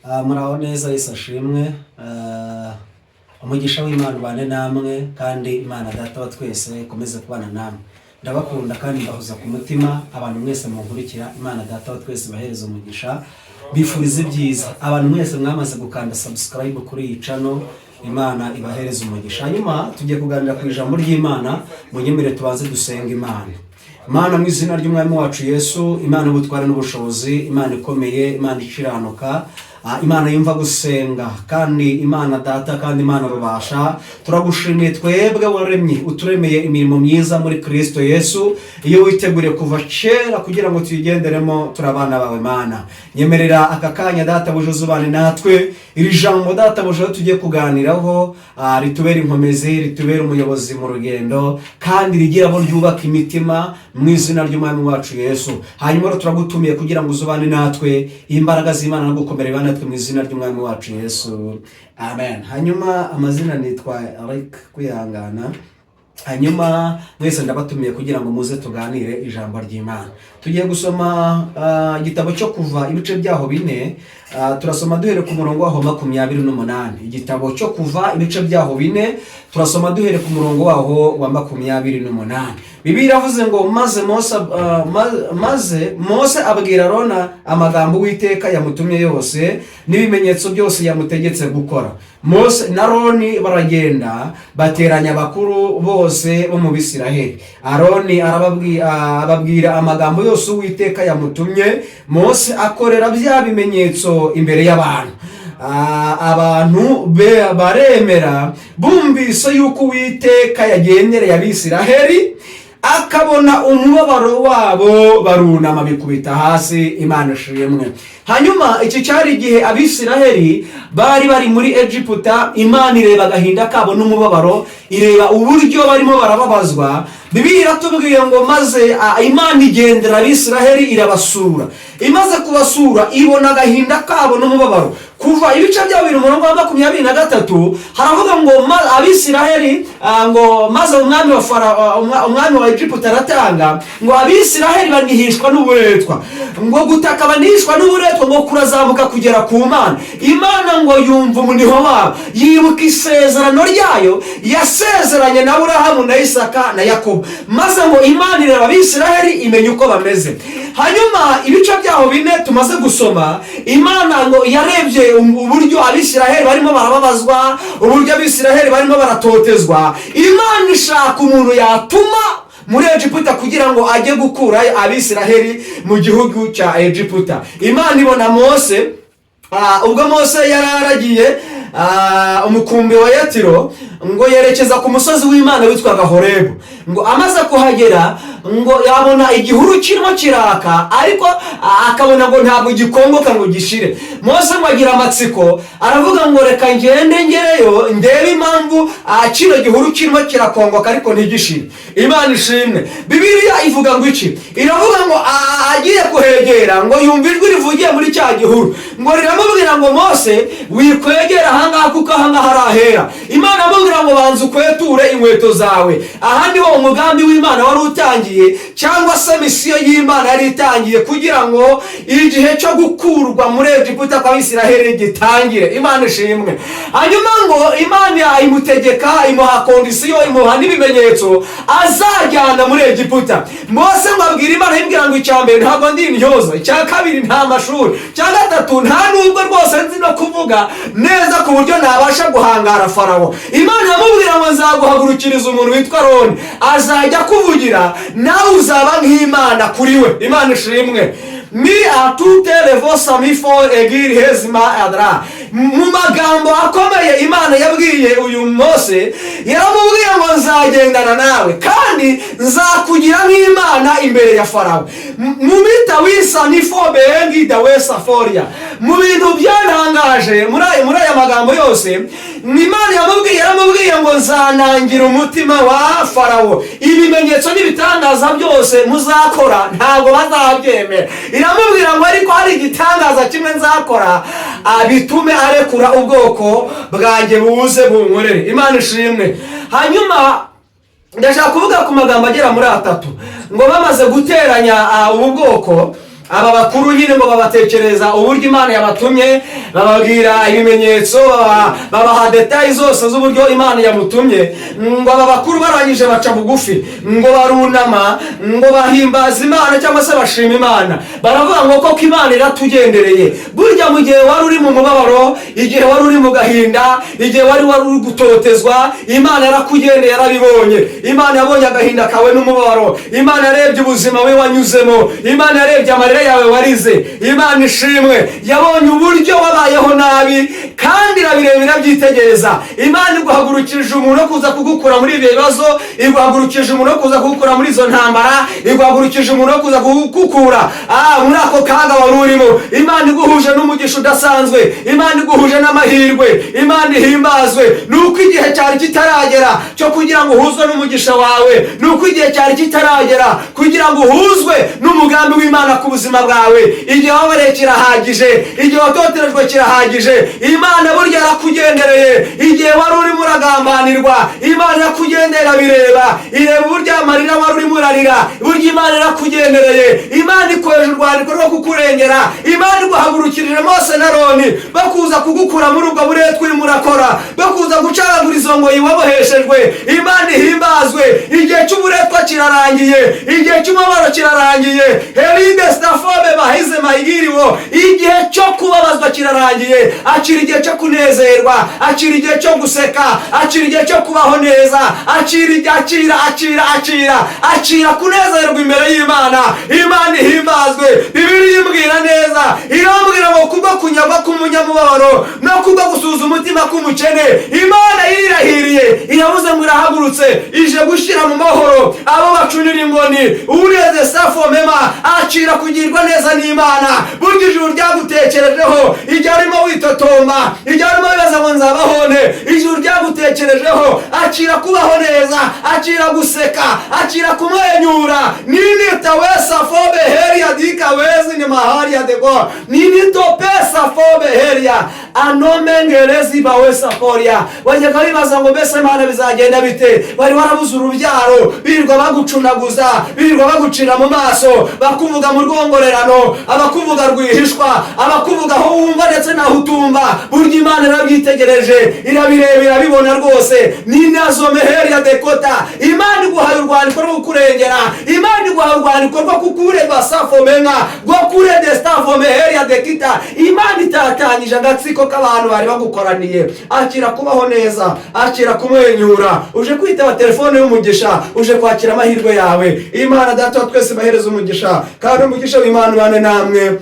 Muraho neza, Yesu ashimwe. Umugisha w'Imana ubane namwe, kandi Imana Data wa twese ikomeze kubana namwe. Ndabakunda kandi mbahoza ku mutima. Abantu mwese munkurikira, Imana Data wa twese ibahereza umugisha, bifuriza ibyiza. Abantu mwese mwamaze gukanda subscribe kuri iyi channel, Imana ibahereza umugisha. Hanyuma tugiye kuganira ku ijambo ry'Imana. Munyemere tubanze dusenga Imana. Imana, mu izina ry'Umwami wacu Yesu, Imana ubutware n'ubushobozi, Imana ikomeye, Imana ikiranuka, Imana yumva gusenga, kandi Imana Data, kandi Imana rubasha, turagushimiye twebwe waremye, uturemeye imirimo myiza muri Kirisito Yesu, iyo witeguriye kuva kera kugira ngo tuyigenderemo. Turi abana bawe, Mana. Nyemerera aka kanya, Data bujoze, ubane natwe. Iri jambo, Data bujoze, tugiye kuganiraho, ritubere inkomezi, ritubere umuyobozi mu rugendo, kandi rigira abo ryubaka imitima, mu izina ry'Umwami wacu Yesu. Hanyuma rero turagutumiye kugira ngo uzubane natwe. Imbaraga z'Imana no gukomera ibane natwe, mu izina ry'Umwami wacu Yesu, amen. Hanyuma amazina nitwa Eric Kwihangana. Hanyuma mwese ndabatumiye kugira ngo muze tuganire ijambo ry'Imana. Tugiye gusoma igitabo cyo Kuva, ibice byaho 4. Turasoma duhere ku murongo waho 28. Igitabo cyo Kuva, ibice byaho 4, turasoma duhere ku murongo waho wa 28. Bibiliya iravuze ngo: Maze Mose abwira Arona amagambo Uwiteka yamutumye yose n'ibimenyetso byose yamutegetse gukora. Mose na Aroni baragenda, bateranya abakuru bose bo mu Bisiraheli. Aroni ababwira amagambo yose Uwiteka yamutumye. Mose akorera bya bimenyetso imbere y'abantu. Abantu baremera bumvise yuko Uwiteka yagendereye Abisiraheli, akabona umubabaro wabo, barunama bikubita hasi. Imana ishimwe. Hanyuma iki cyari igihe Abisiraheli bari bari muri Egiputa. Imana ireba agahinda kabo n'umubabaro, ireba uburyo barimo barababazwa. Bibiliya iratubwiye ngo maze Imana igendera Abisiraheli, irabasura. Imaze kubasura, ibona agahinda kabo n'umubabaro. Kuva ibice bya 2, umurongo wa 23, haravuga ngo Abisiraheli, ngo maze umwami wa Egiputa aratanga, ngo Abisiraheli banihishwa n'uburetwa, ngo gutaka banihishwa n'uburetwa ngo kurazamuka kugera ku Mana. Imana ngo yumva umuniho wabo, yibuka isezerano ryayo yasezeranye na Aburahamu na Isaka na Yakobo. Maze ngo Imana ireba Abisiraheli, imenya uko bameze. Hanyuma ibice byaho 4 tumaze gusoma, Imana ngo yarebye uburyo Abisiraheli barimo barababazwa, uburyo Abisiraheli barimo baratotezwa. Imana ishaka umuntu yatuma muri Egiputa kugira ngo ajye gukura Abisiraheli mu gihugu cya Egiputa. Imana ibona Mose. Ubwo Mose yari aragiye umukumbi wa Yetiro, ngo yerekeza ku musozi w'Imana witwaga Horebu. Ngo amaze kuhagera, ngo yabona igihuru kirimo kiraka, ariko akabona ngo ntabwo gikongoka ngo gishire. Mose ngo agira amatsiko, aravuga ngo: "Reka ngende ngereyo ndebe impamvu kino gihuru kirimo kirakongoka ariko ntigishire." Imana ishimwe. Bibiliya ivuga ngo iki? Iravuga ngo agiye kuhegera, ngo yumva ijwi rivugiye muri cya gihuru, ngo riramubwira ngo: "Mose, wikwegera ahangaha, kuko ahangaha ari ahera." Imana amubwira ngo: "Banza ukweture inkweto zawe." Aha niho umugambi w'Imana wari utangiye, cyangwa se mission y'Imana yari itangiye, kugira ngo igihe cyo gukurwa muri Egiputa kw'Abisiraheli gitangire. Imana ishimwe. Hanyuma ngo Imana imutegeka, imuha condition, imuha n'ibimenyetso azajyana muri Egiputa. Mose ngo abwira Imana, imubwira ngo: "Icya mbere, ntabwo ndi intyoza; icya kabiri, nta mashuri; icya gatatu, nta nubwo rwose nzi no kuvuga neza ku buryo nabasha guhangara Farawo." Imana yamubwira ngo: "Nzaguhagurukiriza umuntu witwa Aroni, azajya akuvugira, nawe uzaba nk'Imana kuri we." Imana ishimwe. Mi atute revosa mifo egiri hezima adra. Mu magambo akomeye Imana yabwiye uyu Mose, yaramubwiye ngo: "Nzagendana nawe, kandi nzakugira nk'Imana imbere ya Farawo." Mu mita wisa nifo bengi dawesa foria. Mu bintu byantangaje muri aya magambo yose Imana yamubwiye, yaramubwiye ngo: "Nzanangira umutima wa Farawo. Ibimenyetso n'ibitangaza byose muzakora ntabwo bazabyemera." Iramubwira ngo: "Ariko hari igitangaza kimwe nzakora, bitume arekura ubwoko bwanjye buze bunkorere." Imana ishimwe. Hanyuma ndashaka kuvuga ku magambo agera muri atatu. Ngo bamaze guteranya ubu bwoko. Aba bakuru nyine ngo babatekereza uburyo Imana yabatumye, bababwira ibimenyetso, babaha détails zose z'uburyo Imana yamutumye. Ngo aba bakuru barangije baca bugufi, ngo barunama, ngo bahimbaza Imana cyangwa se bashima Imana, baravuga ngo koko Imana iratugendereye. Burya mu gihe wari uri mu mubabaro, igihe wari uri mu gahinda, igihe wari uri gutotezwa, Imana yarakugendeye, yarabibonye. Imana yabonye agahinda kawe n'umubabaro. Imana yarebye ubuzima we wanyuzemo. Imana yarebye amarira yawe warize. Imana ishimwe. Yabonye uburyo wabayeho nabi kandi irabireba, irabyitegereza. Imana iguhagurukije umuntu wo kuza kugukura muri ibyo bibazo, iguhagurukije umuntu wo kuza kugukura muri izo ntambara, iguhagurukije umuntu wo kuza kugukura muri ako kaga wari urimo. Imana iguhuje n'umugisha udasanzwe, Imana iguhuje n'amahirwe. Imana ihimbazwe. Ni uko igihe cyari kitaragera cyo kugira ngo uhuzwe n'umugisha wawe, ni uko igihe cyari kitaragera kugira ngo uhuzwe n'umugambi w'Imana ku buzima bwawe. Igihe wabareye kirahagije, igihe watoterejwe kirahagije. Imana burya yarakugendereye. Igihe wari urimo uragambanirwa, Imana irakugendera, bireba, ireba uburyo amarira wari urimo urarira. Burya Imana irakugendereye. Imana ikoresha urwandiko rwo kukurengera. Imana iguhagurukirije Mose na Roni bakuza kugukura muri ubwo buretwa urimo urakora, bakuza gucagagura izo ngoyi waboheshejwe. Imana ihimbazwe. Igihe cy'uburetwa kirarangiye, igihe cy'umubabaro kirarangiye. Heride stafobe bahize mayigiriwo. Igihe cyo kubabazwa kirarangiye. Akira igihe cyo kunezerwa, akira igihe cyo guseka, akira igihe cyo kubaho neza, akira, akira, akira, akira, akira kunezerwa imbere y'Imana. Imana ihimbazwe. Bibiliya imbwira neza, irambwira ngo kubwo kunyagwa k'umunyamubabaro no kubwo gusuza umutima k'umukene, Imana yirahiriye, iravuze ngo irahagurutse, ije gushyira mu mahoro abo bacunira inkoni. Ureze safomema, akira kugirwa neza n'Imana. Burya ijuru ryagutekerejeho igihe urimo witotomba, igihe urimo wibaza ngo nzabaho nte. Ijuru ryagutekerejeho. Akira kubaho neza, akira guseka, akira kumwenyura. Ninita wesa fobe heria dika wezi ni mahari ya dego ninito pesa fobe heria anomengerezi bawesa foria. Wajyaga wibaza ngo mbese Mana bizagenda bite? Wari warabuze urubyaro, birirwa bagucunaguza, birirwa bagucira mu maso, bakuvuga mu rwongorerano, abakuvuga rwihishwa, abakuvuga aho wumva ndetse n'aho utumva. Burya Imana irabyitegereje, irabireba, irabibona rwose. Ninazo meheria dekota. Imana iguhaye urwandiko rwo kukurengera. Imana iguhaye urwandiko rwo kukureba safomenga rwo kurede stafomeheria dekita. Imana itatanyije agatsiko k'abantu bari bagukoraniye. Akira kubaho neza, akira kumwenyura. Uje kwitaba telefone y'umugisha, uje kwakira amahirwe yawe. Imana Data wa twese bahereza umugisha, kandi umugisha w'Imana ubane namwe.